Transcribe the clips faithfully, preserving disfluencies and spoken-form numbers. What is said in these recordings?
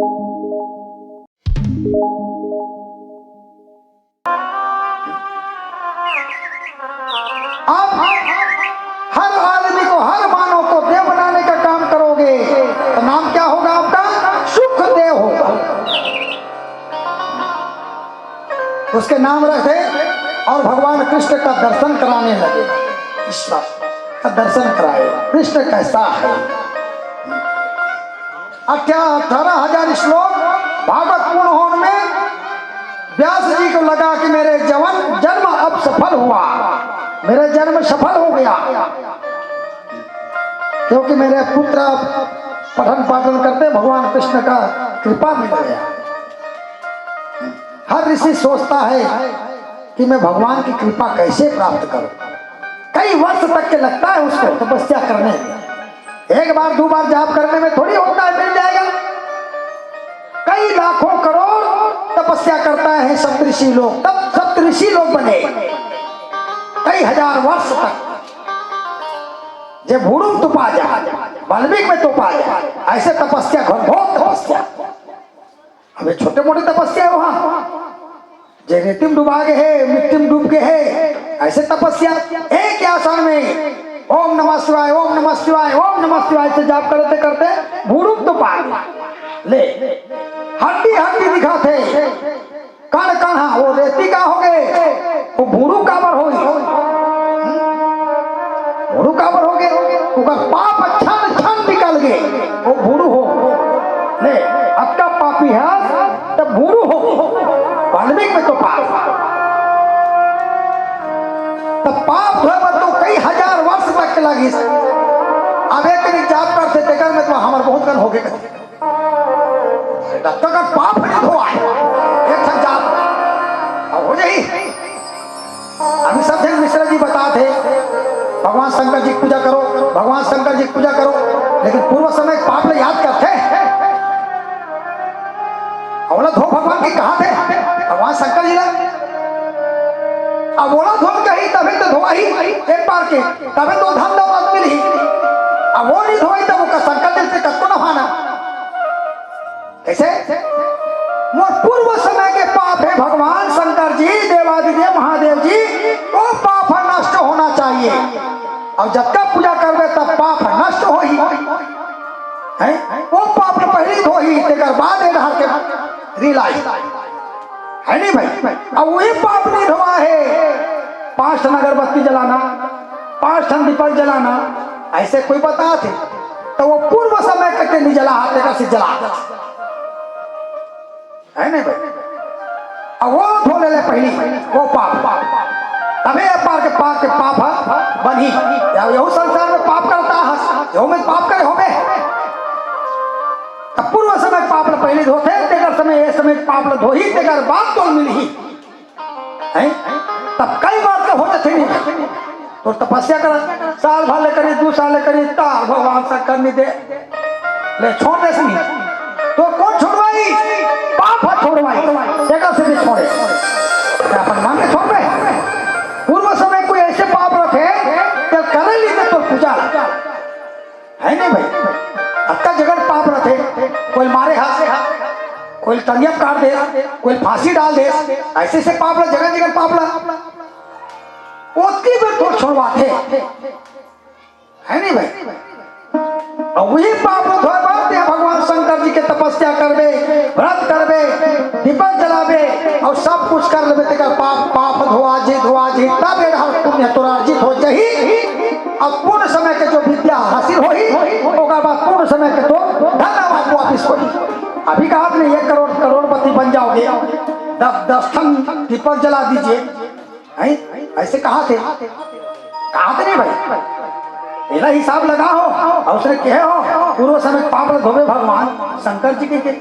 आप हर आदमी को, हर मानव को देव बनाने का काम करोगे तो नाम क्या होगा आपका? सुखदेव होगा। उसके नाम रखे और भगवान कृष्ण का दर्शन कराने लगे। कृष्ण का दर्शन कराए, कृष्ण कैसा है। अठा-, अठारह हजार श्लोक भागवत पूर्ण होने में व्यास जी को लगा कि मेरे जवन, जन्म अब सफल हुआ, मेरा जन्म सफल हो गया, क्योंकि मेरे पुत्र अब पठन पाठन करते, भगवान कृष्ण का कृपा मिल गया। हर ऋषि सोचता है कि मैं भगवान की कृपा कैसे प्राप्त करूं। कई वर्ष तक के लगता है उसको तपस्या करने में। एक बार दो बार जाप करने में थोड़ी होता है, मिल जाएगा। कई लाखों करोड़ तपस्या करता है सप्तऋषि लोग, तब सप्तऋषि लोग बने। कई हजार वर्ष तक जे भूडुम तो पा जा, वाल्मीकि में तो पा जा, ऐसे तपस्या, घनघोर तपस्या। अबे छोटे मोटे तपस्या है वहां, जे रेतिम डुबा के है, मिट्टी में डूब के है, ऐसे तपस्या। एक ही आसन में ओम नमः शिवाय, ओम नमः शिवाय, ओम नमः शिवाय से जाप करते करते भूडुम तो पा गया। ले, हड्डी हड्डी दिखा थे, कण कण, हाँ, वो रेती का हो गए, वो भूरू काबर हो गए, भूरू काबर हो गए, ओकर पाप क्षण क्षण निकल गए, वो भूरू हो। ले, अतका पापी है तब भूरू हो, वाल्मीकि में तो पाप। तब पाप धोए बर तो कई हजार वर्ष तक के लगिस। अब एक दिन जाप करते तेकर में तो हमर बहुत कन हो गए। अतका पाप नहीं धोआ है, एक ठन जाप अब हो जाई। अभी सब जन मिश्रा जी बताथे, भगवान शंकर जी की पूजा करो, भगवान शंकर जी की पूजा करो, लेकिन पूर्व समय के पाप ल याद करथे। अउ ओला धो भगवान के कहाथे, भगवान शंकर जी ला। अब ओला धो कही तभी तो धोवाही एक बार के, तभी तो धन दौलत मिलही। अब वो नहीं धोई तब ओकर शंकर जी से कतको नहाना। कैसे? मोर पूर्व समय के पाप है भगवान शंकर जी, देवादिदेव महादेव जी, वो पाप ह नष्ट होना चाहिए। अब जतका पूजा करबे तब पाप ह नष्ट होही, हैं? वो पाप ल पहिली धोही, तेकर बाद ए डहर के रिलाई, है नहीं भाई? अब वही पाप नहीं धोआ है, पांच ठन अगरबत्ती जलाना, पांच ठन दीपक जलाना, ऐसे कोई बताथे तो वो पूर्व समय के नहीं जला, तेकर से जला। है नहीं भाई? अब वो धो ले, ले पहली, वो पाप, पाप, पाप। तबे ये पार के पाप के पाप ह बनही। या यहू संसार में पाप करता हस, यहू में पाप करे होबे। तब पूर्व समय पाप ल पहली धोथे, तेकर समय, ये समय पाप ल धोही, तेकर बाद तो मिलही। हैं? तब कई बार तो हो जाथे नहीं। तो तपस्या कर, साल भर ले करी, दू साल ले करी, ता भगवान शंकर नहीं दे, ले छोड़ दे सही। तो कौन छोड़वाई? पाप ह छोड़वाई। एकर से भी छोड़े। ते अपन मन में छोड़बे। पूर्व समय कोई ऐसे पाप रथे, ते करे ली तो पूजा। है नहीं भाई? अतका जगह पाप रथे, कोई मारे हाथ से हाथ, कोई तनिया काट दे, कोई फांसी डाल दे, ऐसे से पाप ला, जगह जगह पाप ला। ओतकी बेर तो छोड़वाथे, है नहीं भाई? अउ वही पाप धोए बर ते भगवान शंकर जी के तपस्या करबे, व्रत करबे, दीपक जलाबे अउ सब कुछ कर लेबे, तेकर पाप, पाप धोआ जी, धोआ जी, तब ए डहर पुण्य तोर अर्जित हो जाही। अब पूर्ण समय के जो विद्या हासिल होही, ओकर बाद पूर्ण समय के तो धन वापस होही। अभी कहा आपने एक करोड़, करोड़पति बन जाओगे, दस, दस ठन दीपक जला दीजिए, हैं? ऐसे कहाथे, कहाथे नहीं भाई, एला हिसाब लगा हो, अउ उसने कहे हो, पूर्व समय पाप ल धोबे भगवान शंकर जी के, के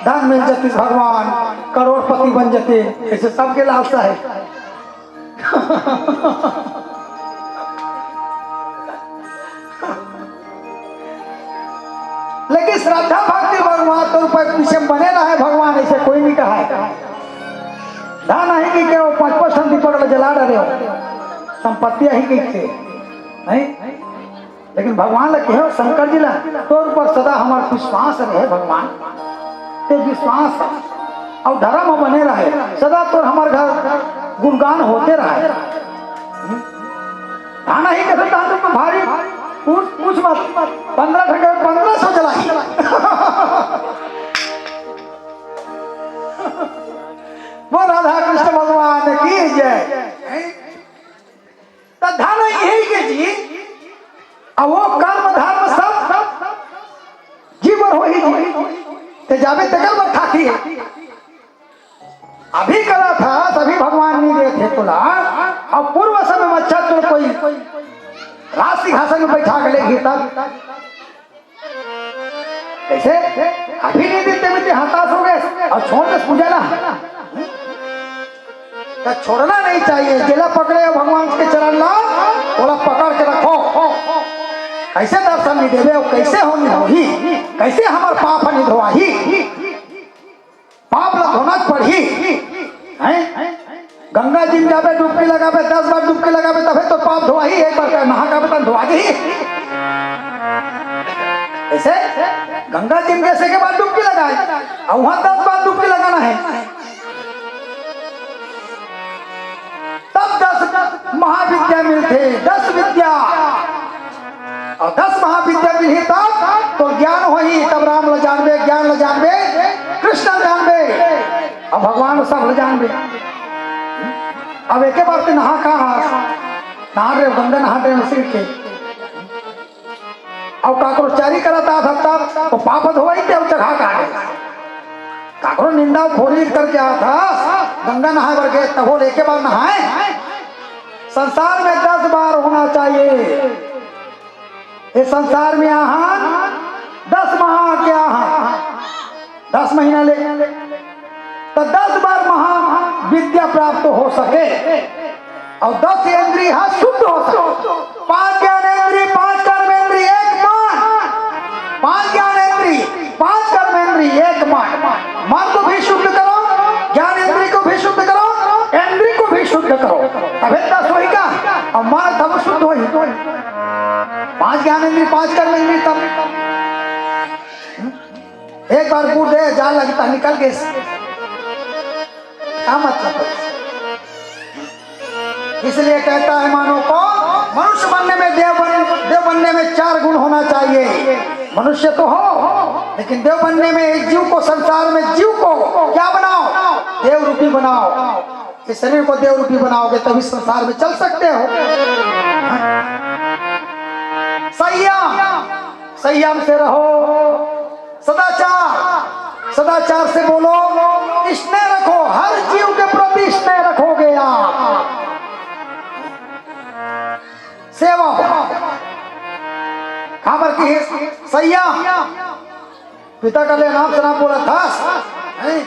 धन मिल जाती भगवान, करोड़पति बन जाते, ऐसे सबके लालसा है। लेकिन श्रद्धा भक्ति भगवान तो ऊपर पीछे बने रहे, भगवान ऐसे कोई नहीं कहा है। धन अही कहिके वो पांच पांच ठन दीपक ला जला डरे हो, संपत्ति अही कहिके नहीं, लेकिन भगवान ला कहे हो, शंकर जी ला, तोर ऊपर सदा हमार विश्वास रहे भगवान। ते विश्वास अउ धर्म म बने रहे, सदा तोर हमर घर गुणगान होते रहे। धान ही के धान तो भारी पूछ, पूछ मत, पंद्रह ठगे पंद्रह सौ जलाई। वो राधा कृष्ण भगवान की जय। त धन यही के जी, अब वो कर्म धर्म सब, सब जीवन हो ही जी। ते जाबे तेकर बर खाती है। अभी करा था, तभी भगवान नहीं देते तोला। अब पूर्व समय में अच्छा तोर कोई राज सिंहासन में बैठा के लेगी तब। कैसे? अभी नहीं देते में ते हताश हो गए और छोड़ दे पूजा ला। तो छोड़ना नहीं चाहिए। जेला पकड़े हो भगवान के चरण ला, ओला पकड़ के रखो। कैसे दर्शन नहीं देवे, कैसे हम नहीं होही, कैसे हमर पाप नहीं धोआही? पाप ला धोना पड़ही। हैं? गंगा जी में जाबे, डुबकी लगाबे, दस बार डुबकी लगाबे, तबे तो पाप धोआही। एक बार का नहा का बतन धोआ जाही। ऐसे गंगा जी में जैसे के बाद डुबकी लगाए, और वहां दस बार डुबकी लगाना है। तब दस महाविद्या मिलते, दस विद्या। और दस महाविद्या मिलही तब तो ज्ञान होही, तब राम ल जानबे, ज्ञान ल जानबे, कृष्ण ल जानबे, और भगवान सब ल जानबे। अब एके बार ते नहा कहाँ? नहा रे गंगा, नहा रे सिर के। अब काकरो चारी करत आत हस तब तो पाप धोवाई ते चढ़ा का दे। काकरो निंदा खोरी करके आत हस, गंगा नहाए बर गए, तब वो एके बार नहाए। संसार में दस बार होना चाहिए। ये संसार में आहा, दस महा के आहा, दस महीना ले, तो दस बार महाविद्या प्राप्त हो सके और दस इंद्री हा शुद्ध हो सके। पांच ज्ञान इंद्री, पांच कर्म इंद्री, एक मन। पांच ज्ञान इंद्री, पांच कर्म इंद्री, एक मन। मन को भी शुद्ध करो, ज्ञान इंद्री को भी शुद्ध करो, इंद्री को भी शुद्ध करो। अबे दस होई का? और मन तब शुद्ध होई। पांच ज्ञान इंद्री, पांच कर्म इंद्री, तब एक बार बूट दे, जाल लगता, निकल गए। क्या मतलब है? इसलिए कहता है मानव को, मनुष्य बनने में, देव बन-, देव बनने में चार गुण होना चाहिए। मनुष्य तो हो, लेकिन देव बनने में इस जीव को, संसार में जीव को क्या बनाओ? देव रूपी बनाओ। इस शरीर को देव रूपी बनाओगे तभी संसार में चल सकते हो। संयम, संयम से रहो। सदाचार, सदाचार से बोलो, स्नेह रखो, हर जीव के प्रति स्नेह रखोगे आप। सेवा भाव, काबर की संयम, पिता का ले नाम से ना बोला था, नहीं?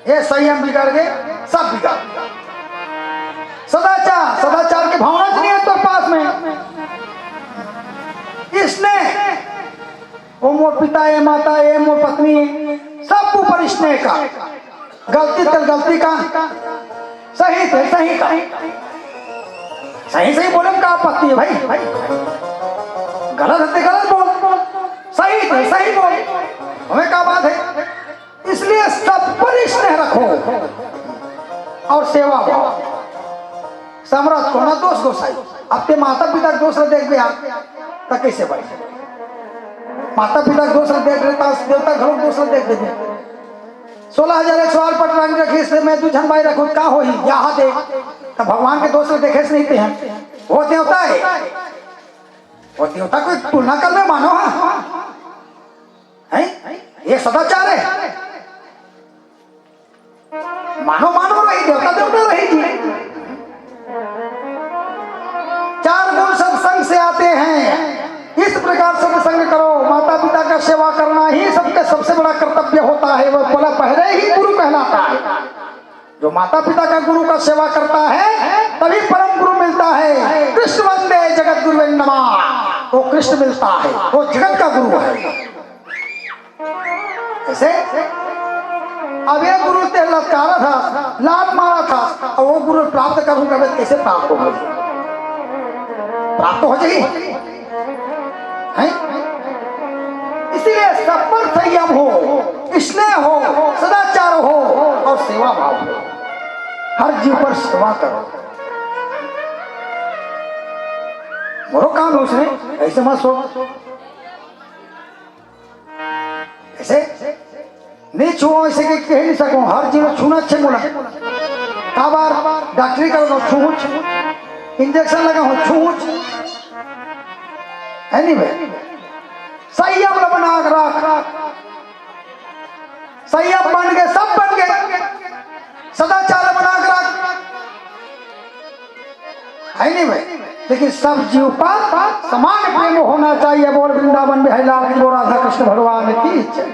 ये संयम बिगड़ गए, सब बिगड़ गया। सदाचार, सदाचार की भावना च नहीं है तो पास में। इसने, वो मोर पिता, ये माता, ये मोर पत्नी, सब ऊपर इसने का। गलती तर गलती का, सही थे सही का। सही सही बोले का आपत्ति है भाई? गलत है तो गलत बोल, सही थे सही बोल, हमें क्या बात है? इसलिए सब पर स्नेह रखो और सेवा भाव। समरथ को ना दोष दोषाई। अब ते माता पिता के दोष ला देख बे आप, त कैसे भाई? माता पिता के दोष ला देख रहे, त देवता घरों के दोष ला देख देबे। सोलह हजार एक सौ आठ पट रंग रखी, इससे मैं दू झन भाई रखूं, का होही? यहाँ दे। त भगवान के दोष ला देखे से नहीं ते हैं। वो देवता है, वो देवता कोई तुलना कर ले मानो, हाँ? हैं? ये सदाचार है। मानो मानो रही, देवता देवता रही जी। चार गुण सत्संग से आते हैं, इस प्रकार सत्संग करो। माता पिता का सेवा करना ही सबके सबसे बड़ा कर्तव्य होता है। वह पहला पहले ही गुरु कहलाता है। जो माता पिता का गुरु का सेवा करता है, तभी परम गुरु मिलता है। कृष्ण वंदे जगत गुरुवे नमः। वो कृष्ण मिलता है, वो जगत का गुरु है। कैसे? अब ये गुरु ते ललकारा था, लात मारा था, और वो गुरु प्राप्त करूं कभी, कैसे प्राप्त हो जाए? प्राप्त हो जाए, हैं? इसीलिए सब पर संयम हो। स्नेह हो, सदाचार हो और सेवा भाव हो। हर जीव पर सेवा करो। मोरो काम है उसने, ऐसे मत सोच। ऐसे नहीं छुओ, ऐसे के कह नहीं सको। हर जीव छूना अच्छे बोला। काबर डॉक्टरी करो तो छूच, इंजेक्शन लगा हो छूच। Anyway, संयम ल बना के रख, संयम बन के सब बन के सदाचार ल बना के रख। Anyway, लेकिन सब जीव पर समान प्रेम होना चाहिए। बोल वृंदावन बिहारी लाल की, बोल राधा कृष्ण भगवान की जय।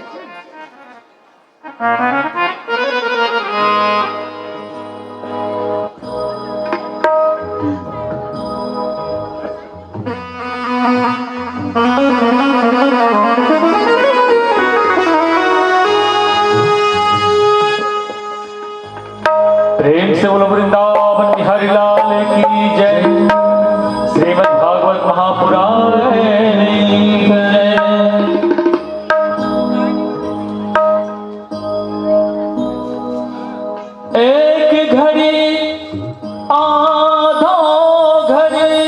प्रेम से बोलो वृंदावन बिहारी लाल की जय। श्रीमद् भागवत महापुराण की जय। एक घड़ी आधो घड़ी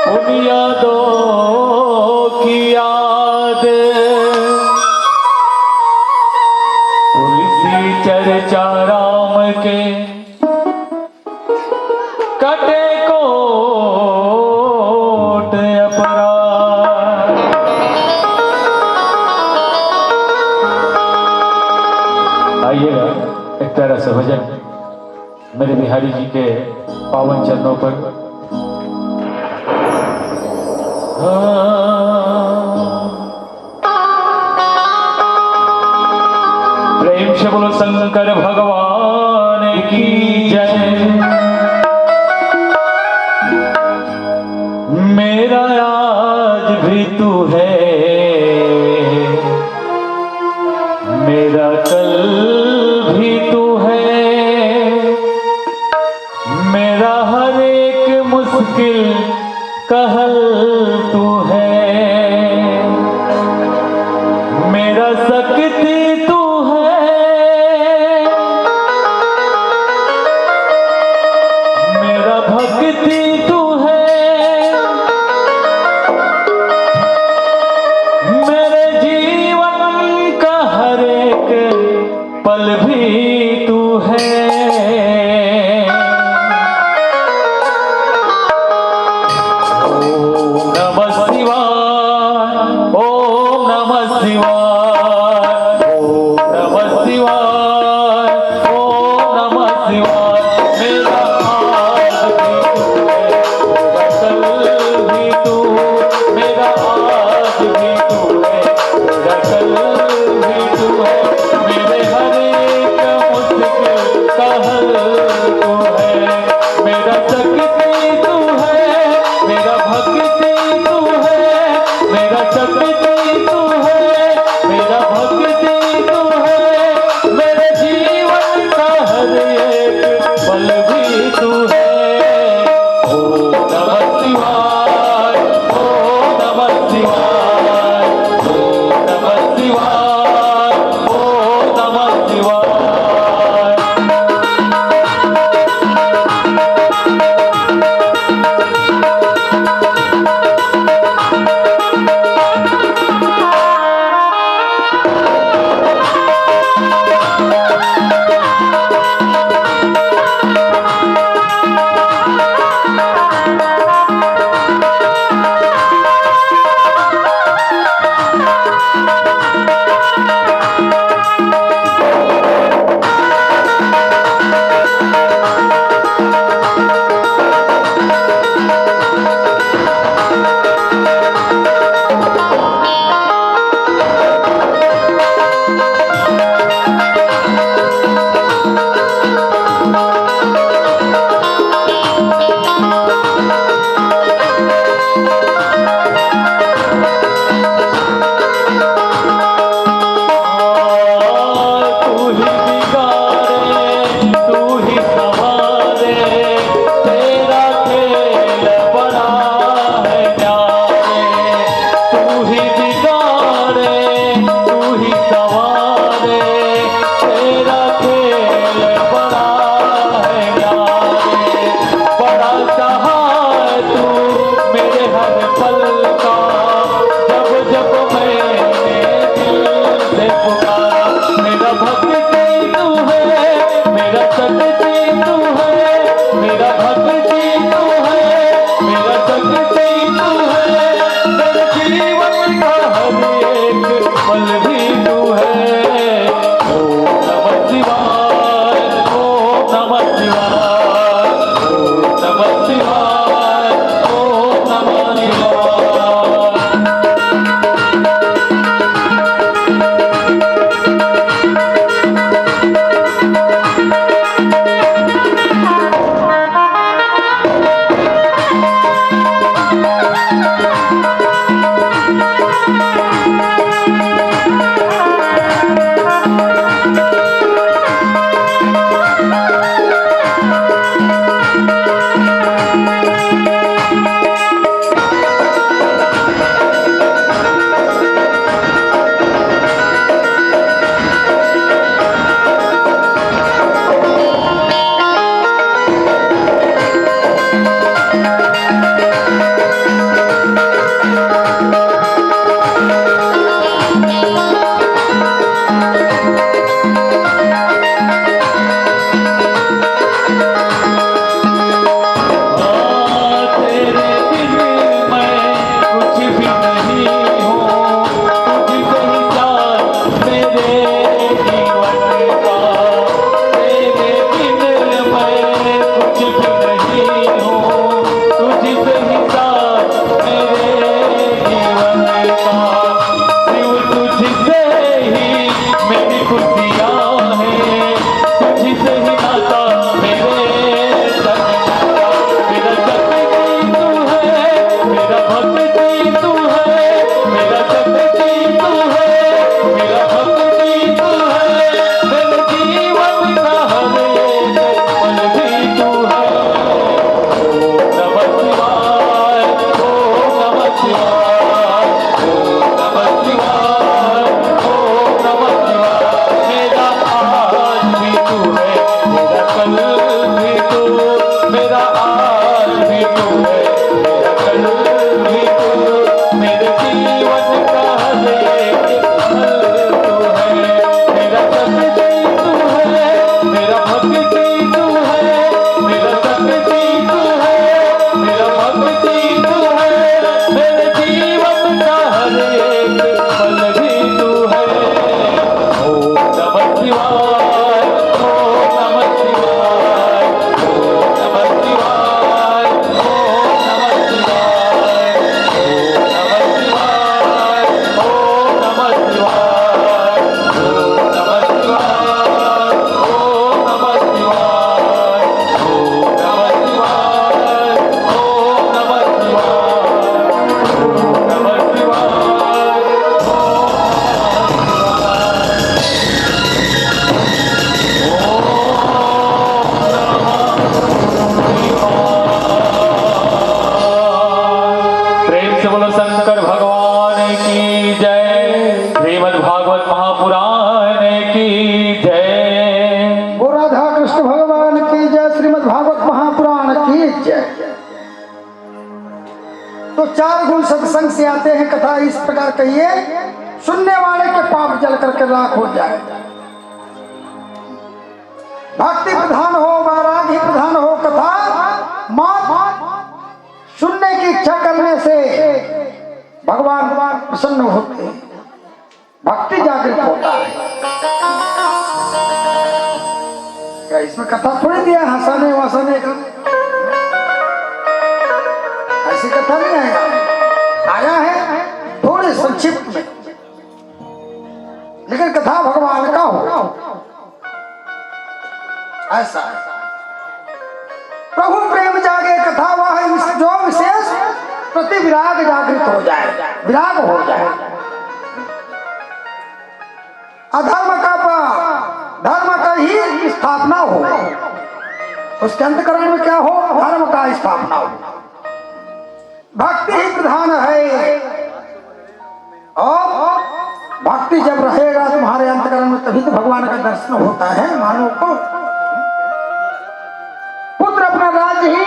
उन यादों की याद, तुलसी चर्चा राम के कटे कोट अपराध। आइएगा, एक प्यारा सा भजन मेरे बिहारी जी के पावन चरणों पर। हाँ। प्रेम से बोलो शंकर भगवान की जय। मेरा आज भी तू है, मेरा कल भी तू है, मेरा हर एक मुश्किल का हल तू है, मेरा शक्ति तू है, मेरा भक्ति तू है, मेरे जीवन का हर एक पल भी तू है। ओम नमः शिवाय, ओम नमः शिवाय, ओम नमः शिवाय, ओम नमः शिवाय। मेरा आज भी तू है, मेरा कल भी तू, मेरा आज भी तू है, मेरा कल भी तू है, मेरे हर एक मुश्किल का तो चार गुण सत्संग से आते हैं। कथा इस प्रकार कहिए, सुनने वाले के पाप जल करके राख हो जाए। भक्ति प्रधान हो, वैराग्य प्रधान हो कथा, मात्र सुनने की इच्छा करने से भगवान प्रसन्न होते हैं, भक्ति जागृत होता है। क्या इसमें कथा थोड़ी दिया हंसाने वसाने का, ऐसी कथा नहीं आया। आया है थोड़े संक्षिप्त में, लेकिन कथा भगवान का हो, ऐसा है। प्रभु प्रेम जागे कथा वह, जो विशेष प्रति विराग जागृत हो जाए, विराग हो जाए। अधर्म का प-, धर्म का ही स्थापना हो, उसके अंतकरण में क्या हो? धर्म का स्थापना हो। भक्ति ही प्रधान है। और भक्ति जब रहेगा तुम्हारे अंतकरण में, तभी तो भगवान का दर्शन होता है मानव को। पुत्र अपना राज्य ही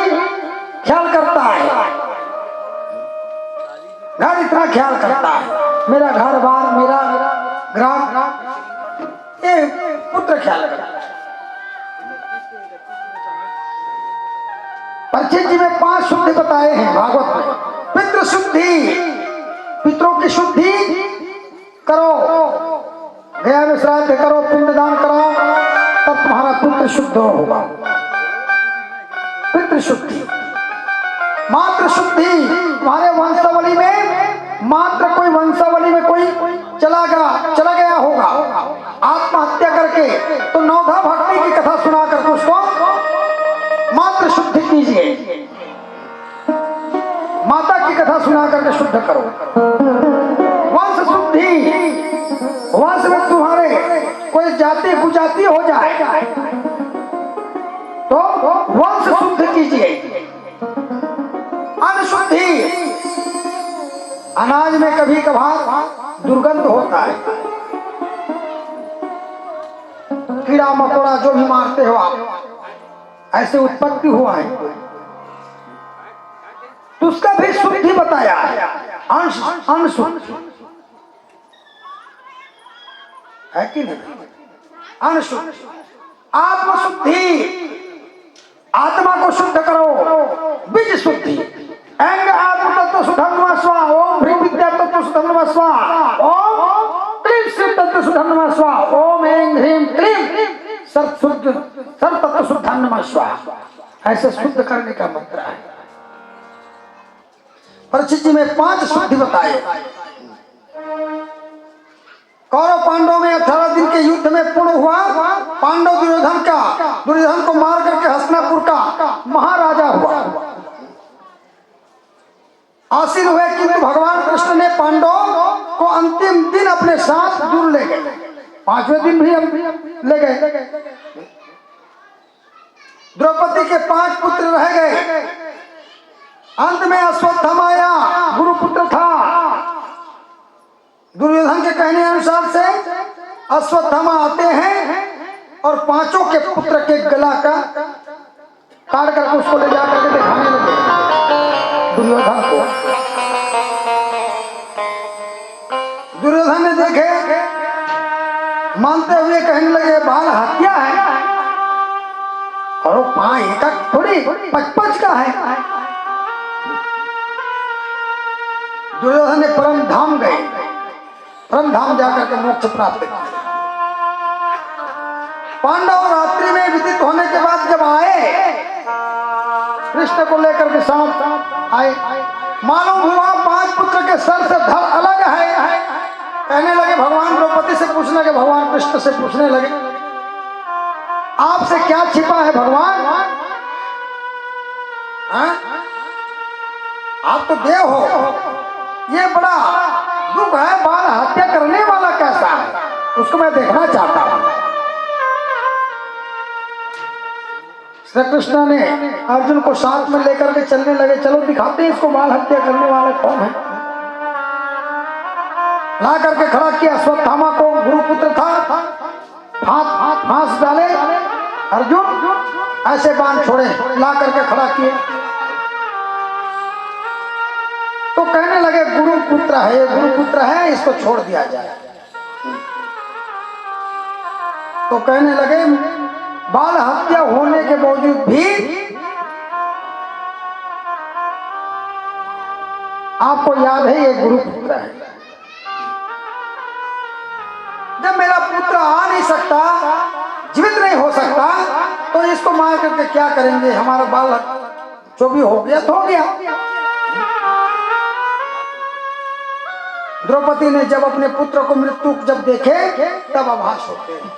ख्याल करता है, घर इतना ख्याल करता है, मेरा घर बार, मेरा ग्राम, ये पुत्र ख्याल करता है। परीक्षित जी में पांच शुद्धि बताए हैं भागवत में। पितृ शुद्धि, पितरों की शुद्धि करो, गया में श्राद्ध करो, पिंडदान कराओ, तब तुम्हारा पुत्र शुद्ध होगा। पितृ शुद्धि, मातृ शुद्धि, तुम्हारे वंशावली में मात्र कोई वंशावली में कोई चला गया, चला गया होगा आत्महत्या करके, तो नवधा भक्ति की कथा सुना करके उसको मातृ शुद्धि कीजिए, माता की कथा सुना करके शुद्ध करो। वंश शुद्धि, वंश में तुम्हारे कोई जाति कुजाति हो जाए तो वंश शुद्ध कीजिए। अन्न शुद्धि, अनाज में कभी कभार दुर्गंध होता है, कीड़ा मकोड़ा जो भी मारते हो आप, ऐसे उत्पत्ति हुआ है, तो उसका भी शुद्धि बताया है। अंश, अन्न शुद्धि है कि नहीं? अन्न शुद्धि, आत्म शुद्धि, आत्मा को शुद्ध करो। बीज शुद्धि, ऐं आत्म तत्व सुधम नमः स्वाहा, ओम ह्रीं विद्या तत्व सुधम नमः स्वाहा, ओम क्लीं श्रीं तत्व सुधम नमः स्वाहा, ओम ऐं ह्रीं क्लीं सर्व शुद्ध, सर्व तत्व सुधम नमः स्वाहा। ऐसे शुद्ध करने का मंत्र है। परीक्षित जी में पांच शुद्धि बताए। कौरव पांडव में अठारह दिन के युद्ध में पूर्ण हुआ। पांडव दुर्योधन का, दुर्योधन को मार करके हस्तिनापुर का महाराजा हुआ, आसीन हुए, किंतु भगवान कृष्ण ने पांडव को अंतिम दिन अपने साथ दूर ले गए। पांचवें दिन भी हम ले गए। द्रौपदी के पांच पुत्र रह गए। अंत में अश्वत्थामा आया, गुरुपुत्र था। दुर्योधन के कहने अनुसार से अश्वत्थामा आते हैं और पांचों के पुत्र के गला का काट करके उसको ले जा करके दिखाने लगे दुर्योधन को। दुर्योधन ने देखे, मानते हुए कहने लगे, "बाल हत्या है और वो पांच एकक थोड़ी, पचपच का है।" दुर्योधन ने परम धाम गए, परम धाम जाकर के मोक्ष प्राप्त किया। पांडव रात्रि में विदित होने के बाद जब आए, कृष्ण को लेकर के साथ आए, मालूम हुआ पांच पुत्र के सर से धड़ अलग है। कहने लगे, भगवान द्रौपदी से पूछने लगे, भगवान कृष्ण से पूछने लगे, "आपसे क्या छिपा है भगवान? हाँ? आप तो देव हो, ये बड़ा दुख है, बाल हत्या करने वाला कैसा है, उसको मैं देखना चाहता हूँ।" श्री कृष्ण ने अर्जुन को साथ में लेकर के चलने लगे, "चलो दिखाते हैं इसको, बाल हत्या करने वाले कौन है।" ला करके खड़ा किया अश्वत्थामा को, गुरुपुत्र था, हाथ, हाथ फांस डाले, अर्जुन ऐसे बाण छोड़े, ला करके खड़ा किए। है, ये गुरुपुत्र है, इसको छोड़ दिया जाए। तो कहने लगे, बाल हत्या होने के बावजूद भी आपको याद है, ये गुरुपुत्र है। जब मेरा पुत्र आ नहीं सकता, जीवित नहीं हो सकता, तो इसको मार करके क्या करेंगे? हमारा बाल जो भी हो गया तो हो गया। द्रौपदी ने जब अपने पुत्र को मृत्यु जब देखे, तब आभास होते हैं।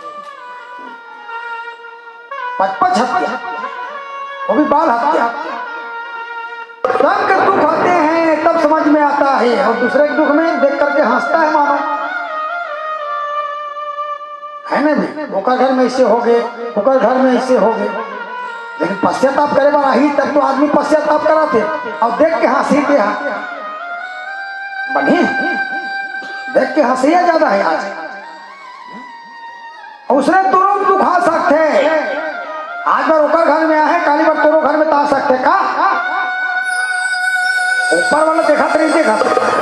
पचपच हत्या, वो भी बाल हत्या। सबके दुख आते हैं तब समझ में आता है, और दूसरे के दुख में देख करके हंसता है मानो, है ना भाई? ओकर घर में ऐसे हो गए, ओकर घर में ऐसे हो गए, लेकिन पश्चाताप करे बर आही तब तो आदमी पश्चाताप कराथे, और देख के हंसी के हाँ बनी, देख के हंसिया ज्यादा है आज। उसने तुरंत दुखा सकते। आज बार ओकर घर में आहे, काली बार तोरो घर में ता सकते का? ऊपर वाला देखा तो नहीं देखा,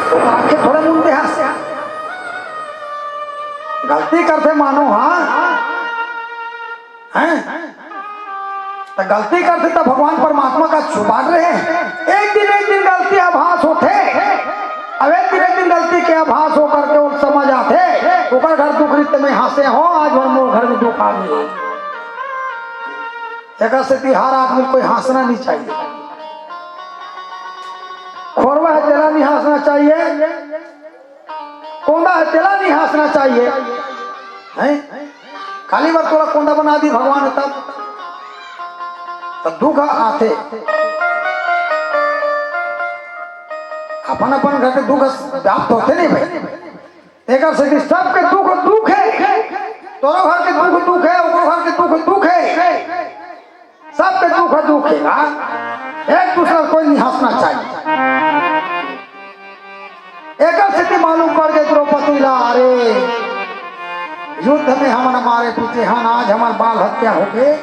तो आंखें थोड़े मुंदे हंस। गलती करते मानो, हाँ, हैं? तो गलती करते तो भगवान परमात्मा का छुपाट रहे। एक दिन, एक दिन गलती आभास होते, अब एक दिन, एक दिन गलती के आभास होकर के वो समझ आते, ओकर घर दुख रित में हंसे हो, आज भर मोर घर में दुख आ गई। एक सेती हर आदमी कोई हंसना नहीं चाहिए। खोरवा है, तेला नहीं हंसना चाहिए। कोंदा है, तेला नहीं हंसना चाहिए, हैं? खाली बार तोला कोंदा बना दी भगवान, तब, तब दुख आथे। अपन अपन घर के दुख व्याप्त होते नहीं भाई। एक सेती सबके दुख दुख है, तोरो घर के दुख दुख है, ओकरो घर के दुख दुख है। सबके दुख दुख हे ना, एक दूसरा कोई नहीं हंसना चाहिए। एक सेती मालूम पड़ गए द्रौपदी ला, अरे, युद्ध में हमन मारे पीटे हन, आज हमार बाल हत्या हो गए,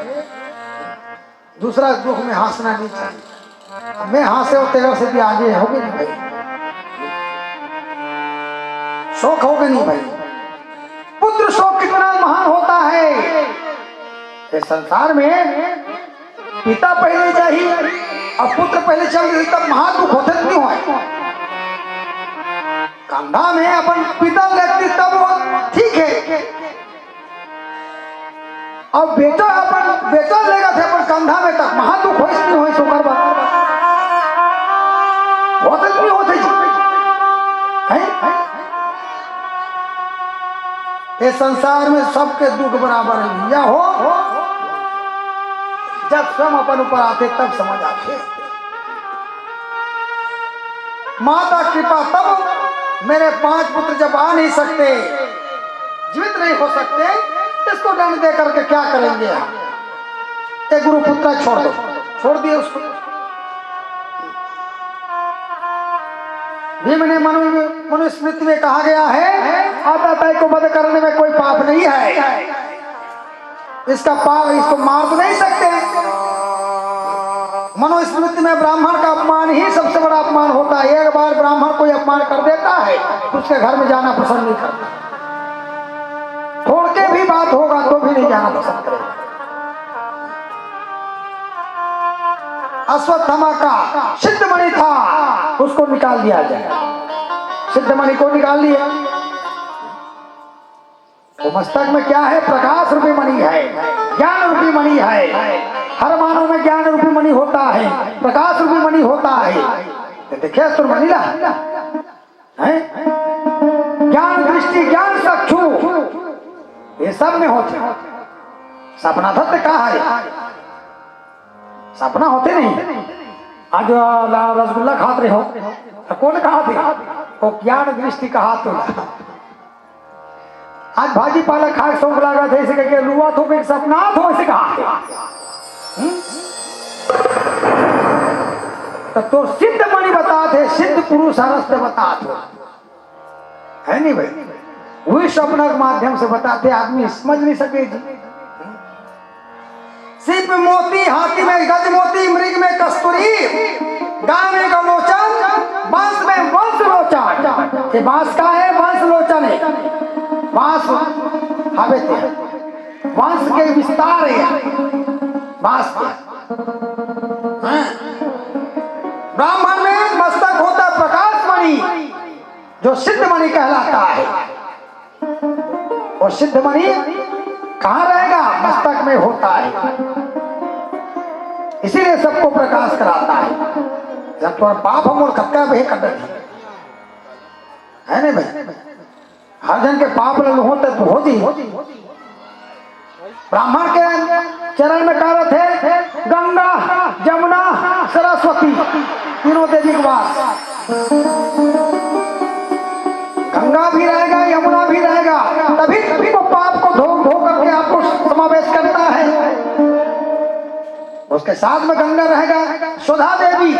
दूसरा दुख में हंसना नहीं चाहिए। मैं हंसे हो तेरा से भी आगे हो गए नहीं भाई, शोक हो गए नहीं भाई। पुत्र शोक कितना महान होता है। इस संसार में पिता पहले जाही और पुत्र पहले चल जाही, तब महादुख होते नहीं होय। कंधा में अपन पिता लेती तब वो ठीक है, अब बेटा अपन बेटा लेगा थे अपन कंधा में, तब महादुख होइस नहीं होइस ओकर बात होते नहीं होते जी, हैं? ये संसार में सबके दुख बराबर है भैया हो। जब स्वयं अपन ऊपर आते तब समझ आते। माता कृपा तब मेरे पांच पुत्र जब आ नहीं सकते, जीवित नहीं हो सकते, इसको दंड दे करके क्या करेंगे हम? ये गुरु पुत्र छोड़ दो, छोड़ दिए उसको। भीम ने मनु मनुस्मृति में कहा गया है, आताताई को वध करने में कोई पाप नहीं है। इसका पाप, इसको मार तो नहीं सकते। मनुस्मृति में ब्राह्मण का अपमान ही सबसे बड़ा अपमान होता है। एक बार ब्राह्मण कोई अपमान कर देता है, उसके घर में जाना पसंद नहीं करता। छोड़ के भी बात होगा तो भी नहीं जाना पसंद करेगा। अश्वत्थामा का सिद्ध मणि था, उसको निकाल दिया जाए। सिद्ध मणि को निकाल लिया। वो मस्तक में क्या है? प्रकाश रूपी मणि है, ज्ञान रूपी मणि है। हर मानव में ज्ञान रूपी मणि होता है, प्रकाश रूपी मणि होता है। तो देखिए, असुर मणि ना है, ज्ञान दृष्टि, ज्ञान चक्षु, ये सब में होते। सपना सत्य कहा है, सपना होते नहीं। आज ला-, रसगुल्ला खात रहे हो, तो कौन कहा थे? वो ज्ञान दृष्टि कहा तो। आज भाजी पालक खाए शौक लगा थे, इसे कह के लुआ थो, एक सपना थो, इसे कहा थे। हम्म? तो, तो सिद्ध मणि बता थे, सिद्ध पुरुष हरस्त बता थो। है नहीं भाई? वही सपना के माध्यम से बताते, आदमी समझ नहीं सके जी। सीप में मोती, हाथी में गज मोती, मृग में कस्तूरी, गाय में गौलोचन, बांस में वंश लोचन। ये बांस का है? वंश लोचन है। बांस हवे ते वंश के विस्तार है। बांस के, हाँ। ब्राह्मण में मस्तक होता प्रकाश मणि, जो सिद्ध मणि कहलाता है। और सिद्ध मणि कहाँ रहेगा? मस्तक में होता है, इसीलिए सबको प्रकाश कराता है। जब तुम्हारा पाप हम और कतका बहे कर देते हैं, है नहीं भाई? हर जन के पाप ल होते तो हो जी। ब्राह्मण के चरण में का रथे? गंगा, जमुना, सरस्वती, तीनों देवी के पास गंगा भी रहेगा, यमुना भी रहेगा। तभी, तभी वो पाप को धो धो करके आपको समावेश करता है। उसके साथ में गंगा रहेगा, सुधा देवी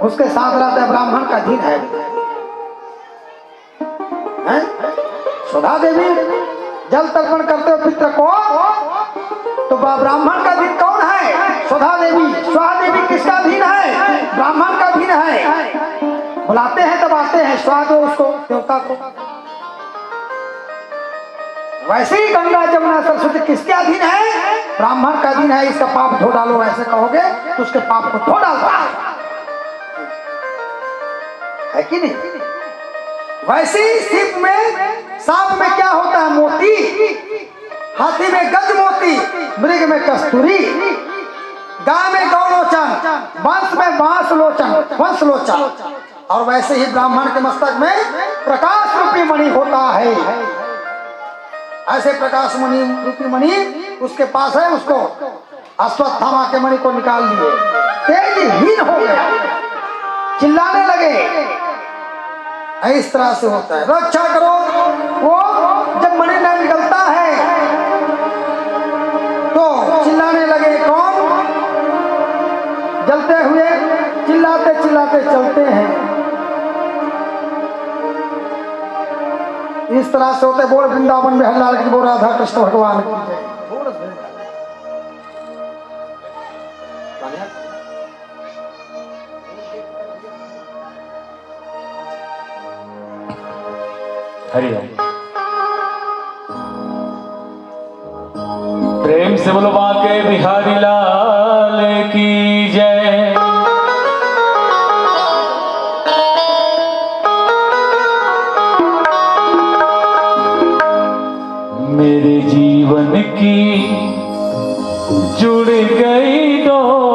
उसके साथ रहता है, ब्राह्मण का अधीन है। हैं? सुधा देवी जल तर्पण करते हो पितृ को, तो बा-, ब्राह्मण का अधीन कौन है? सुधा देवी। स्वाहा देवी किसका अधीन है? ब्राह्मण का अधीन है। बुलाते हैं तब आते हैं, स्वाहा दो उसको, देवता को। वैसे ही गंगा, जमुना, सरस्वती किसके अधीन है? ब्राह्मण का अधीन है। इसका पाप धो डालो, ऐसे कहोगे तो उसके पाप को धो डालता है, है कि नहीं? वैसे ही सीप में, सांप में क्या होता है? मोती। हाथी में गज मोती, मृग में कस्तूरी, गाय में गौलोचन, बांस में बांस लोचन, वंश लोचन। और वैसे ही ब्राह्मण के मस्तक में प्रकाश रूपी मणि होता है। ऐसे प्रकाश मणि रूपी मणि उसके पास है, उसको अश्वत्थामा के मणि को निकाल लिए, तेजहीन हो गया, चिल्लाने लगे। इस तरह से होता है, रक्षा करो। वो जब मणि न निकलता है तो चिल्लाने लगे, कौन? जलते हुए चिल्लाते चिल्लाते चलते हैं। इस तरह से होते। बोल वृंदावन में हल्ला की, बोल राधा कृष्ण भगवान की जय। हरि ओम। प्रेम से बोलो बांके बिहारी लाल की जय। मेरे जीवन की जुड़ गई डोर,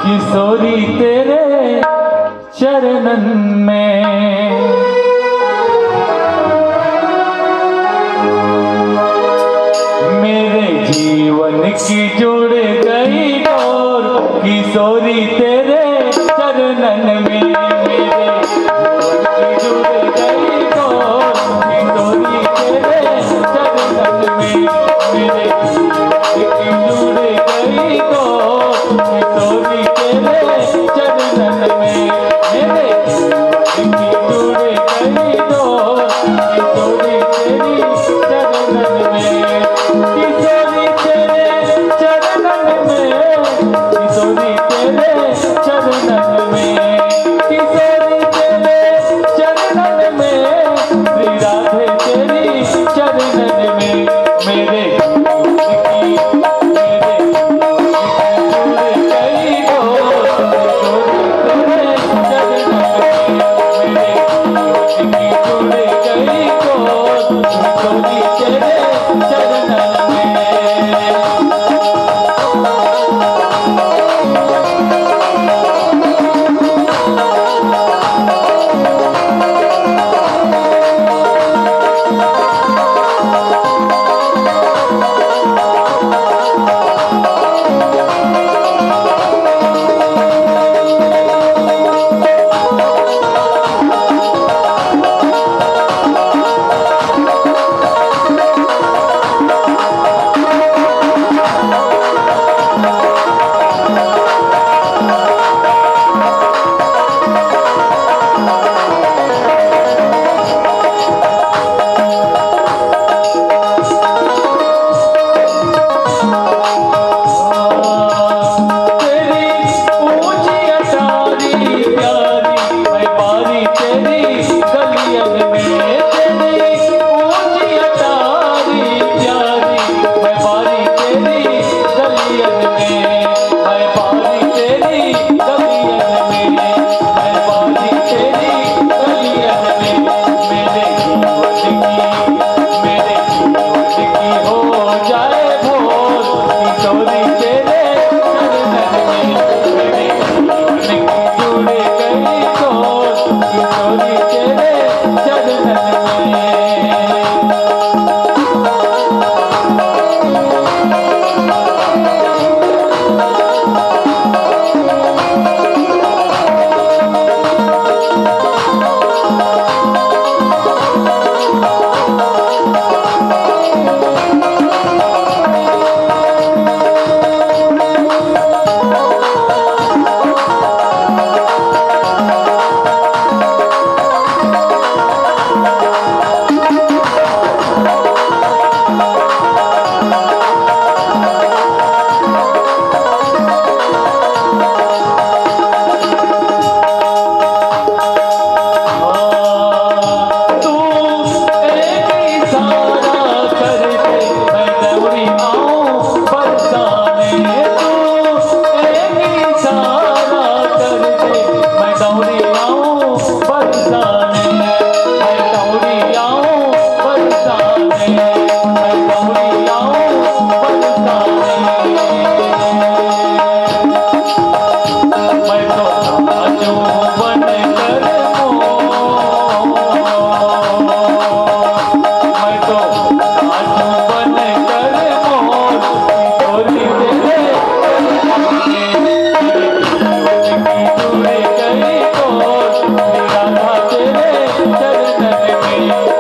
किशोरी तेरे चरणन में। मेरे जीवन की जुड़ गई डोर, किशोरी तेरे चरणन में। मेरे जीवन की जुड़ गई डोर, किशोरी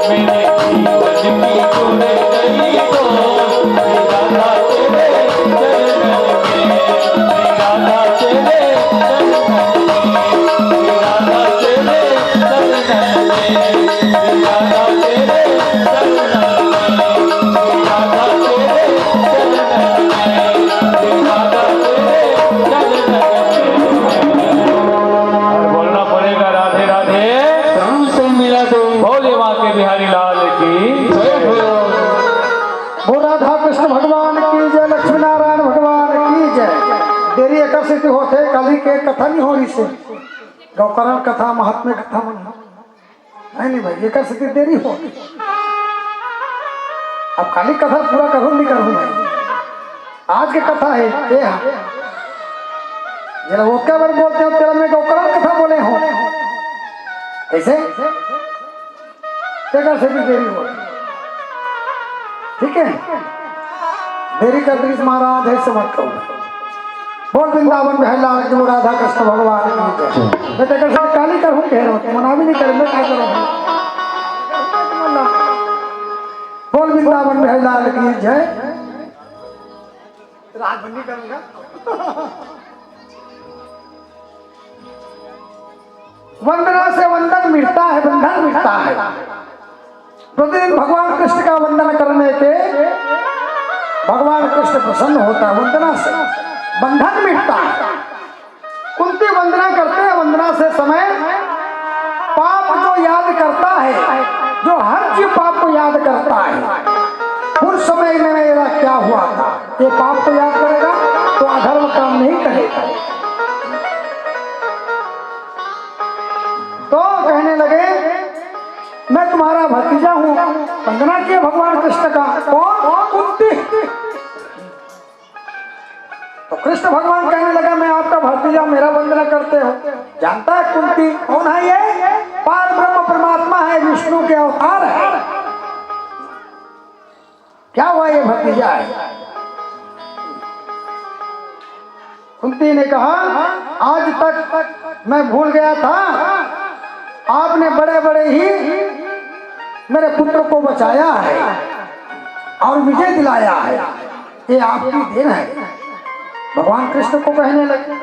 मेरे जीवन की तूने गई तो, राधा तेरे चरणन में, राधा तेरे चरणन में, राधा तेरे चरणन में, राधा तेरे चरणन में, राधा तेरे चरणन में, राधा तेरे चरणन में। और बोलना पड़ेगा, राधे राधे। प्राण से मिला दो। भोले बांके बिहारी लाल की जय हो। वो राधा कृष्ण भगवान की जय, लक्ष्मी नारायण भगवान की जय। देरी एकर सेती होथे, काली के कथा नहीं हो रही से, गौकरण कथा, महात्म्य कथा मन है नहीं भाई, एकर सेती देरी होथे। अब काली कथा पूरा करूँ नहीं करूँ भाई, आज के कथा है ये है। जरा ओके बार बोलते हो, तेरा मैं गौकरण कथा बोले हो, ऐसे तेकर से भी देरी हो। ठीक है, देरी कर दीस महाराज, ऐसे मत कहो। बोल वृंदावन बिहारी लाल की, राधा कृष्ण भगवान की जय। मैं तेकर से काली करूँ कह रहा हूँ, मना भी नहीं करे, मैं क्या करूँ? बोल वृंदावन बिहारी लाल की जय। राजभंगी करूंगा। वंदना से वंदन मिटता है, बंधन मिटता है। प्रतिदिन भगवान कृष्ण का वंदन करने के भगवान कृष्ण प्रसन्न होता है, वंदना से बंधन मिटता है। कुंती वंदना करते हैं, वंदना से समय पाप जो याद करता है, जो हर जीव पाप को याद करता है, उस समय में मेरा क्या हुआ था, ये पाप को याद करेगा तो अधर्म काम नहीं करेगा। तो कहने लगे, मैं तुम्हारा भतीजा हूँ। वंदना किए भगवान कृष्ण का। कौन? कुंती। तो कृष्ण भगवान कहने लगा, मैं आपका भतीजा, मेरा वंदना करते हो? जानता है कुंती कौन है ये? पार ब्रह्म परमात्मा है, विष्णु के अवतार है। क्या हुआ, ये भतीजा है? कुंती ने कहा, आज तक मैं भूल गया था, आपने बड़े बड़े ही मेरे पुत्र को बचाया है और विजय दिलाया है, ये आपकी देन है। भगवान कृष्ण को कहने लगे।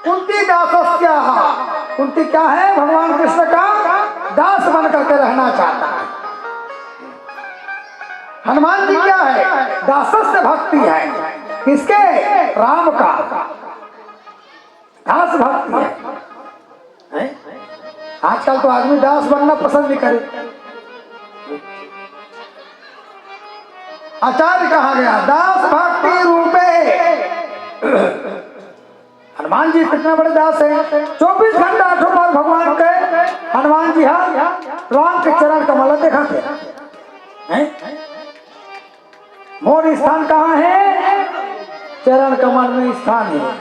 कुंती दासस्याः। कुंती क्या है? भगवान कृष्ण का दास बन करके रहना चाहता है। हनुमान जी क्या है? दासस्य भक्ति है। किसके? राम का। दास भक्ति है, हैं? आजकल तो आदमी दास बनना पसंद नहीं करे। आचार्य कहा गया, दास भक्ति रूपे। हनुमान जी कितना बड़े दास है, चौबीस घंटा आठों बार भगवान के, हनुमान जी हाँ राम के चरण कमल देखा थे, हैं? मोर स्थान कहाँ है? चरण कमल में स्थान है।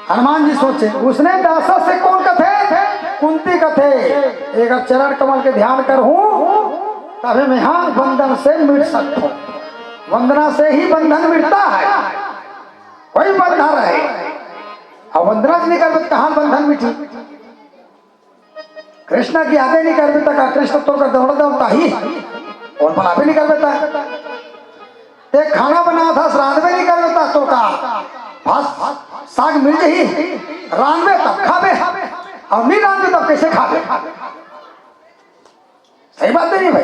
हनुमान जी सोचे, उसने दासस्य कौन कथे? कुंती कथे। अगर चरण कमल के ध्यान करहूं, तभी मैं हाँ बंधन से मिट सकता हूँ। वंदना से ही बंधन मिटता है, कोई बंधन रहे। अब वंदना नहीं करबे, कहाँ बंधन मिटी? कृष्ण की यादें नहीं करबे, तक कृष्ण तोर कर दौड़ दौड़ता ही और बलाबे नहीं करबे, तक ते खाना बना था, रांधबे नहीं करबे, तक तोर का भात साग मिल जही, रांधबे तब खाबे, और नहीं रांधबे तब कैसे खाबे? सही बात है नहीं भाई?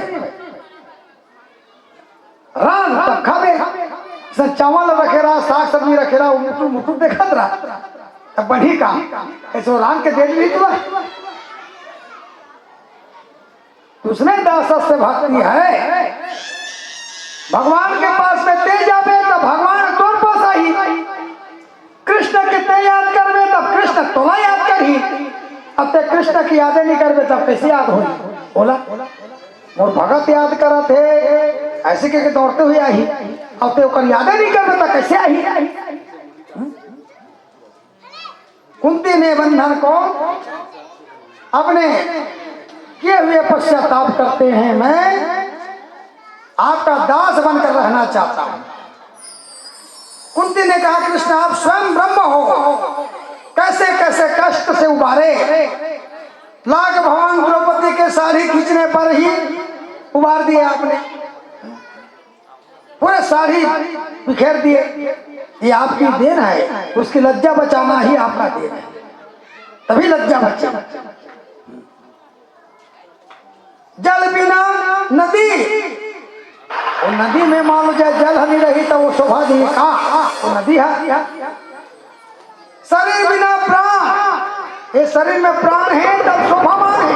रांध तब खाबे। जैसे चावल रखे रहा, साग सब्जी रखे रहा, वो मुटुर मुटुर देखत रहा, तब बढ़ी काम। ऐसे रांध के दे दी तू। उसने दासस्य भक्ति है। भगवान के पास में ते जाबे तो भगवान तोर पास आही। कृष्ण के ते याद करबे तब कृष्ण तोला याद करही। अब ते कृष्ण की यादें नहीं करबे तब कैसे याद होही? बोला, मोर भगत याद करत हे, ऐसे के, के दौड़ते हुए आही। अब ते ओकर यादें नहीं करबे तब कैसे आही? कुंती ने बंधन को अपने किए हुए पश्चाताप करते हैं, मैं आपका दास बनकर रहना चाहता हूं। कुंती ने कहा, कृष्ण आप स्वयं ब्रह्म हो, कैसे कैसे कष्ट से उबारे, लाख भवन द्रौपदी के साड़ी खींचने पर ही उबार दिए आपने, पूरे साड़ी बिखेर दिए। ये आपकी देन है, उसकी लज्जा बचाना ही आपका देन है, तभी लज्जा बचे। जल बिना नदी, वो नदी में मान लो जाए जल नहीं रही तो वो शोभा दी का? वो नदी है। शरीर बिना प्राण, ये शरीर में प्राण है तब शोभामान है।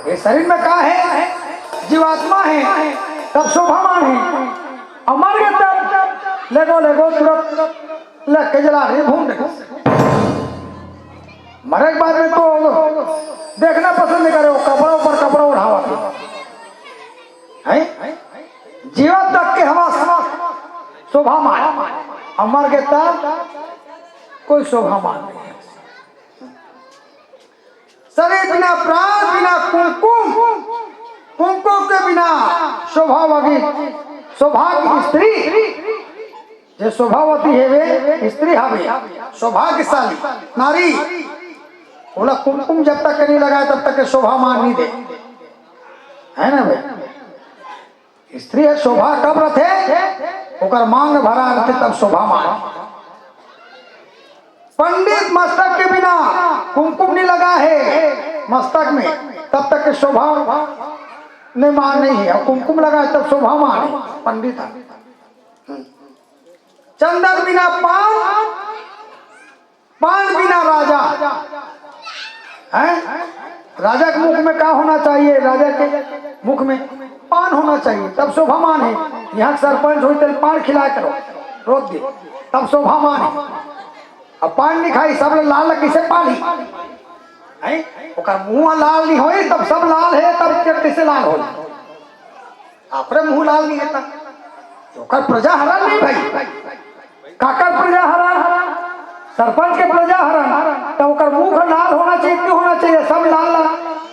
ये शरीर में का है? जीवात्मा है तब शोभामान है। और मर गए तब लेगो लेगो तुरंत लग के जला रही भून दे। मरे के बाद में तो देखना पसंद नहीं करे, वो कपड़ा ऊपर कपड़ा उठावा थे। हैं? जीवा तक के हवा शोभामान, और मर गए तब कोई शोभामान नहीं। शरीर बिना प्राण बिना कुमकुम, कुमकुम के बिना शोभावगी, सौभाग्य स्त्री, जे शोभावती है वे स्त्री हवे, सौभाग्यशाली नारी। बोला कुमकुम जब तक नहीं लगाए तब तक के शोभामान नहीं दे, है ना भाई? स्त्री है, शोभा कब रथे? ओकर मांग भरा रथे तब शोभामान। पंडित मस्तक के बिना कुमकुम नहीं लगा है मस्तक में, तब तक के शोभा नहीं मान नहीं है। और कुमकुम लगा है तब शोभामान है पंडित है। चंदन बिना पान, पान बिना राजा है। राजा के मुख में का होना चाहिए? राजा के मुख में पान होना चाहिए, तब शोभामान है। यहाँ के सरपंच होई तो पान खिला करो, रोज दिन, तब शोभामान है। अब पान नहीं खाई, सब लाल किसे पाली है? ओकर मुंह लाल नहीं होई, तब सब लाल है, तब के कैसे लाल होई? आपरे मुंह लाल नहीं रहता, ओकर प्रजा हरण नहीं भाई। काकर प्रजा हरण? सरपंच के प्रजा हरण। तो ओकर मुंह का लाल होना चाहिए, क्यों होना चाहिए? सब लाल लाल,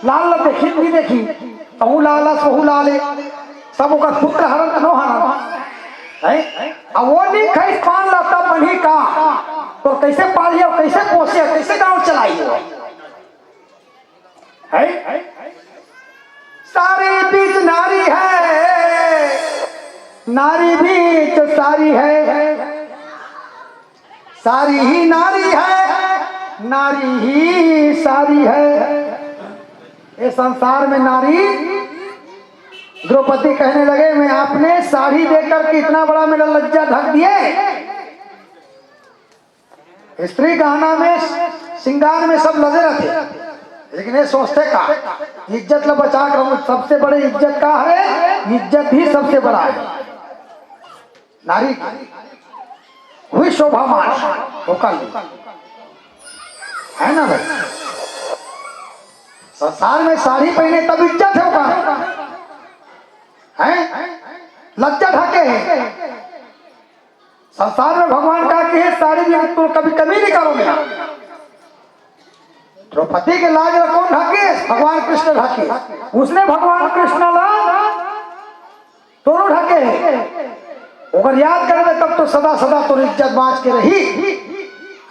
लाल लाल देखी नहीं देखी, कहूँ लाल अस, वहू लाल है। सब ओकर पुत्र हरण तो नो हरण है। अब वो नहीं खाई पान ला तब बनी का, तो कैसे पालिए, कैसे पोसिए, कैसे गांव चलाइए? है? सारी बीच नारी है, नारी बीच सारी है, सारी ही नारी है, नारी ही सारी है। ये संसार में नारी, द्रौपदी कहने लगे, मैं आपने साड़ी देकर के इतना बड़ा मेरा लज्जा ढक दिए। स्त्री गहना में, श्रृंगार में सब लगे रहते, लेकिन ये सोचते का इज्जत ला बचा के रहूं। सबसे बड़े इज्जत का है? इज्जत ही सबसे बड़ा है। नारी की हुई शोभामान होकर ली, है ना भाई? संसार में साड़ी पहने तब इज्जत है होकर, है? लज्जा ढके है। संसार में भगवान का कहे साड़ी में तो कभी कमी नहीं करोगे। द्रौपदी के लाज ला कौन ढाके? भगवान कृष्ण ढाके। उसने भगवान कृष्ण ला दोनों ढाके हैं। अगर याद करबे तब तो सदा सदा तो इज्जत बांच के रही।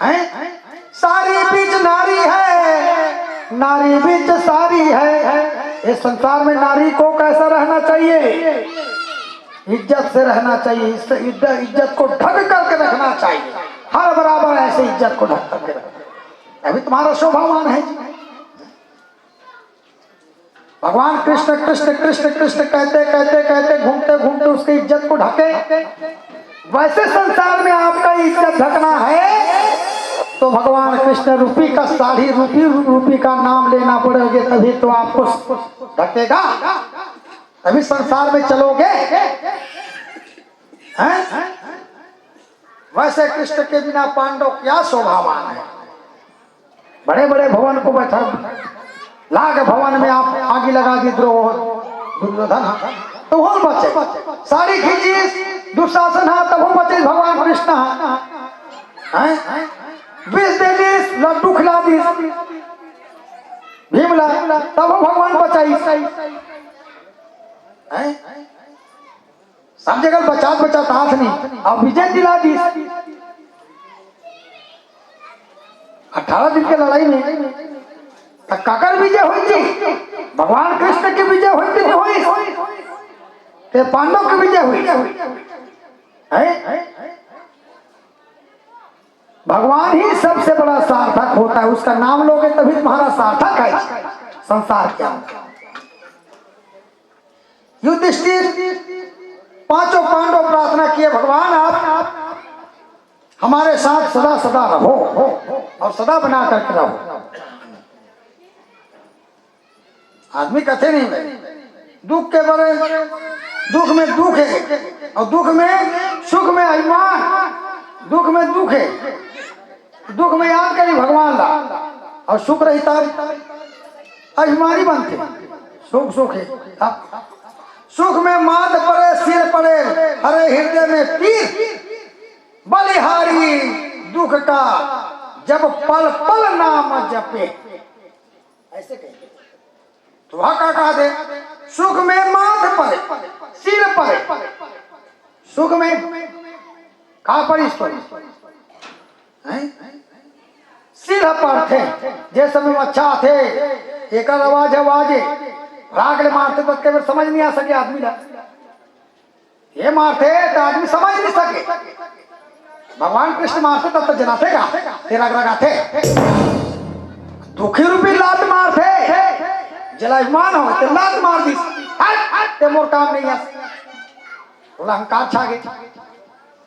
हैं? सारी बीच नारी है, नारी बीच सारी है। इस संसार में नारी को कैसा रहना चाहिए? इज्जत से रहना चाहिए। इस इज्जत, इज्जत को ढक करके रखना चाहिए। हर बराबर ऐसे इज्जत को ढक करके रखना, अभी तुम्हारा शोभामान है। भगवान कृष्ण कृष्ण कृष्ण कृष्ण कहते कहते कहते घूमते घूमते उसकी इज्जत को ढके। वैसे संसार में आपका इज्जत ढकना है तो भगवान कृष्ण रूपी का साड़ी, रूपी रूपी का नाम लेना पड़ेगा, तभी तो आपको ढकेगा, तभी संसार में चलोगे। हैं? वैसे कृष्ण के बिना पांडव क्या शोभावान है? बड़े बड़े भवन को बैठा, लाख भवन में आप आगी लगा दी द्रोह दुर्योधन, तो वो बचे। साड़ी खींची दुशासन हा, तब वो बचे भगवान कृष्ण हा। हैं? विष दे दी, लड्डू खिला दी भीमला, तब वो भगवान बचाई। हैं? सब जगह बचात बचात हाथ नहीं, अब विजय दिला दी। अठारह दिन के लड़ाई में त काकर विजय होइस जी? भगवान कृष्ण के विजय होइस कि नहीं होइस? ते पांडव के विजय होइस। हैं? भगवान ही सबसे बड़ा सार्थक होता है, उसका नाम लोगे तभी तुम्हारा सार्थक है संसार के अंदर। युधिष्ठिर, पांचों पांडव प्रार्थना किए, भगवान आप हमारे साथ सदा सदा रहो और सदा बना करके रहो। आदमी कथे नहीं भाई, दुख के बरे, दुख में दुख है और दुख में सुख में अभिमान, दुख में दुख है, दुख में याद करी भगवान ला और सुख रही तब अभिमानी बनथे। सुख सुख है। अब सुख में माथ परे सिर परे, हरे हृदय में पीर, बलिहारी दुख का जब पल पल नाम जपे। ऐसे कहेंगे। तो वह का कहा दे, सुख में माथ परे सिर परे, सुख में का परी इस पर, हैं? सिर परथे, जे समय में अच्छा आथे, एकर आवाज आवाज, राग ले मारथे तो के समझ नहीं आ सके आदमी ला। ये मारथे तो आदमी समझ नहीं सके। भगवान कृष्ण मारथे तब तो जनाथे का, ते रग रगाथे। दुखी रूपी लात मारथे, जेला अभिमान हो ते लात मार दिस, हट, हट, ते मोर काम नहीं है। बोला अहंकार छा गए।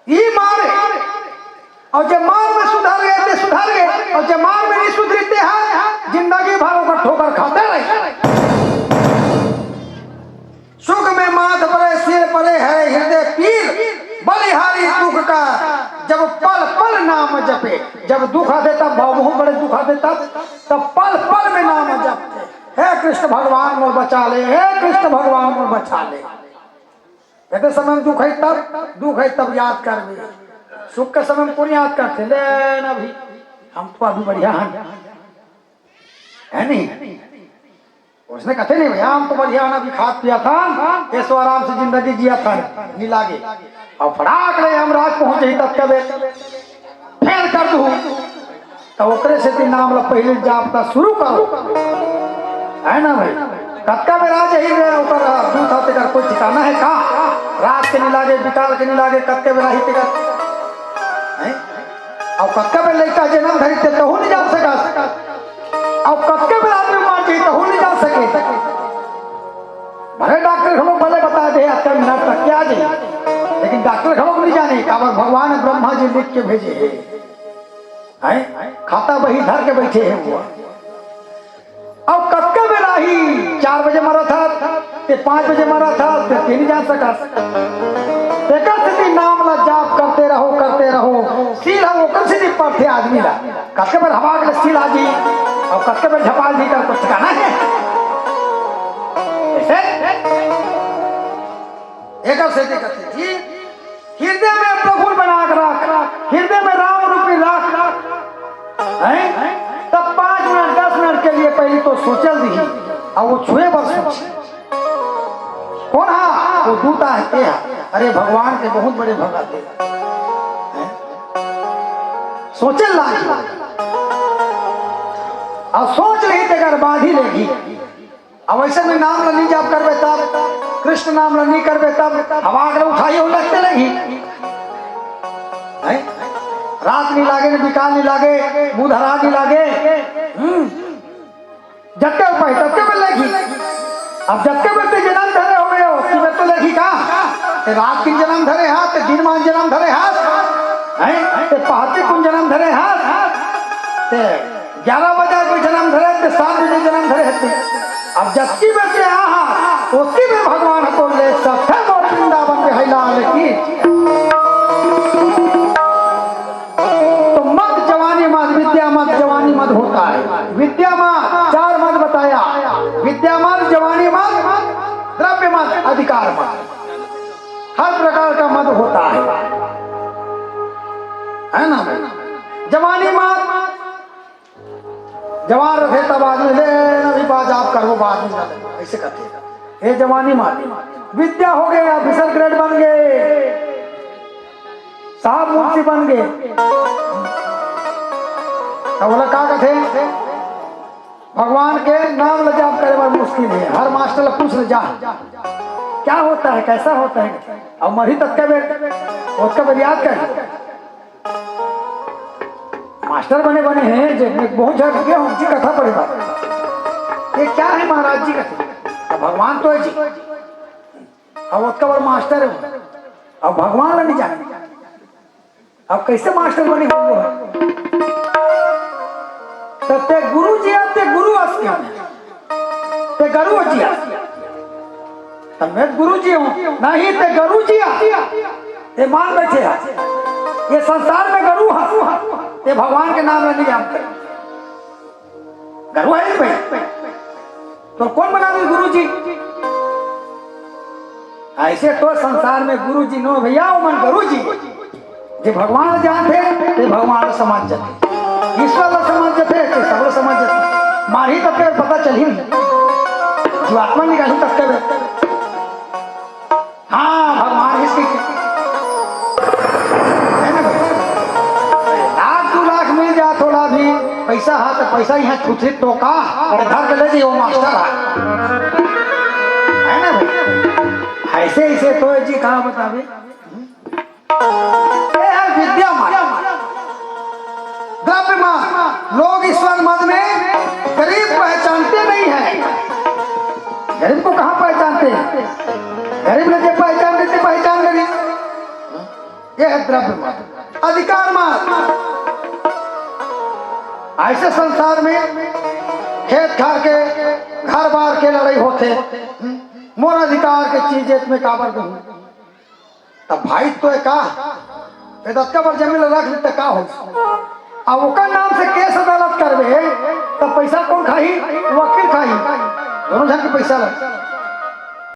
ई मार है। और जब मार में सुधर गए ते सुधर गए, और जब मार में नहीं सुधरी ते हैं जिंदगी भर ओकर ठोकर खाते रहे। सुख में माथ परे सिर परे, हरे हृदय पीर, बलिहारी दुख का जब पल पल नाम जपे। जब दुख आथे तब भाव बहुत बड़े दुख आथे तब, तब पल पल में नाम जपथे, हे कृष्ण भगवान मोर बचा ले, हे कृष्ण भगवान मोर बचा ले। एते समय में दुख है तब, दुख है तब याद करबे। सुख के समय में कोन याद करथे? ले ना अभी, हम तो अभी बढ़िया हैं, है नहीं? उसने कथे नहीं भैया, हम तो बढ़िया ना अभी खात पिया था, ऐसो आराम से जिंदगी जिया था, नहीं लागे। और फटाक ले हम राज पहुंच जाई तब कबे फेल कर दू, तो ओकरे से भी नाम ला पहले जाप का शुरू करो, है ना भाई? कतका बेर आ जाही रे, ओकर दूत हा, तेकर कोई ठिकाना है का? रात के नहीं लागे, बिकाल के नहीं लागे, कतके बेर आही तेकर, हैं? और कतका बेर लइका जन्म धरी ते तहू नहीं जान सका, और कतके बेर आदमी मार जाही तहू नहीं जान सके। भले डॉक्टर घलो भले बता दे, अतका मिनट तक के आ जाही, लेकिन डॉक्टर घलो नहीं जाने, काबर भगवान ब्रह्मा जी लिख के भेजे हैं। हैं? खाता बही धर के बैठे हैं वो। अब कतका बेर आही, चार बजे मरा था, ते पाँच बजे मरा था, ते तीन जा सका। तेकर सेती नाम ला जाप करते रहो, करते रहो। सील ह ओकर सेती पड़थे आदमी ला। कतका बेर हवा के सील आ जी, अब कतका बेर झपाल जी कर कुछ ठिकाना है। ऐसे? एकर सेती कथे जी, हृदय में प्रभु बना के रख, हृदय में राम रूपी रख, हैं? तब पाँच मिनट, दस मिनट के लिए पहले तो सोचल दी, और वो छुए बर सोच। कौन हा? वो दूत हा, के हा? अरे भगवान के बहुत बड़े भगत है, हैं? सोचल ला, और सोच रही तेकर बाद ही लेगी। अब ऐसे में नाम ला नहीं जाप करबे तब, कृष्ण नाम ला नहीं करबे तब, हवा अगर उठाई हो लगते नहीं। हैं? रात नहीं लागे, न बिकाल नहीं लागे, मुंह धरा नहीं लागे। हम्म। जतके उपाय, ततके बेर लेगी। अब जतके बेर ते जन्म धरे हो गए हो, कि बेर तो लेगी का? ते रात के जन्म धरे हा, ते दिन मान जन्म धरे हा, हैं? ते पहाते कुन जन्म धरे हा, ते ग्यारह बजे कोई जन्म धरे, ते सात बजे जन्म धरे हते। अब जतकी बजे आहा, ओतकी में भगवान को ले सकथे। बोल वृंदावन बिहारी लाल की। तो मद जवानी मद, विद्या मद जवानी मद होता है। विद्या मद, चार मद बताया, विद्या मद, जवानी मद, द्रव्य मद, अधिकार मद, हर प्रकार का मद होता है, है ना भाई? जवानी मद, जवान रथे तब आदमी ले ना भी बात आप करो, बाद में ना ले, ऐसे कहते हैं। ये जवानी मद, विद्या हो गए, ऑफिसर ग्रेड बन गए, साहब मुंशी बन गए, त ओला का कथे? भगवान के नाम ल जाप करे बर मुश्किल हे। हर मास्टर ल पूछ ले जा, क्या होता है, कैसा होता है? अउ मरही ततका बेर, ओतका बेर याद कर। मास्टर बने बने हे, जे में बहुत झन लगे हों जी कथा पढ़े बर। ये क्या है महाराज जी कथे? त भगवान तो हे जी। अउ ओतका बड़ मास्टर हे, अउ भगवान ल नइ जाने। अब कैसे मास्टर बने हो वो? त ते गुरु जी हे, ते गुरु अस के। ते गरु जी हे। त में गुरु जी हों। नहीं, ते गरु जी हे। ते मान बइठे हे। ये संसार में गरु हे। ते भगवान के नाम ल नइ जानते। गरु हे भाई। त कोन बना दे गुरु जी? अइसे तो संसार में गुरु जी नो भइया, ओमन गरु जी। जे भगवान ल जानथे, ते भगवान ल समझ जथे। ईश्वर ल समझ जथे, ते सब ल समझ जथे। मारही तब के पता चलही। जीवात्मा निकलही तब के। हाँ, भगवान इसकी। हे ना भाई? लाख दू लाख मिल जात ओला भी, पइसा हा त पइसा इहाँ छूटही तो का? अरे धर के ले जाइए वो मास्टर हा। हे ना भाई? अइसे, अइसे तो जी का बताबे? ये है विद्या मार्ग, द्रव्य मार्ग। लोग ईश्वर मत में गरीब पहचानते नहीं है। गरीब को कहाँ पहचानते हैं? गरीब ल जे पहचान लेते, पहचान गरीब। ये है द्रव्य मार्ग। अधिकार मार्ग। अइसे संसार में खेत खार के, घर बार के लड़ाई होथे। मोर अधिकार के चीज ए त में काबर दूँ? त भाई तो का, ए दतका बर जमीन ल रख ले त का हो? अब ओकर नाम से केस अदालत करबे, त पइसा कोन खाही? वकील खाही। दोनों झन के पइसा लग।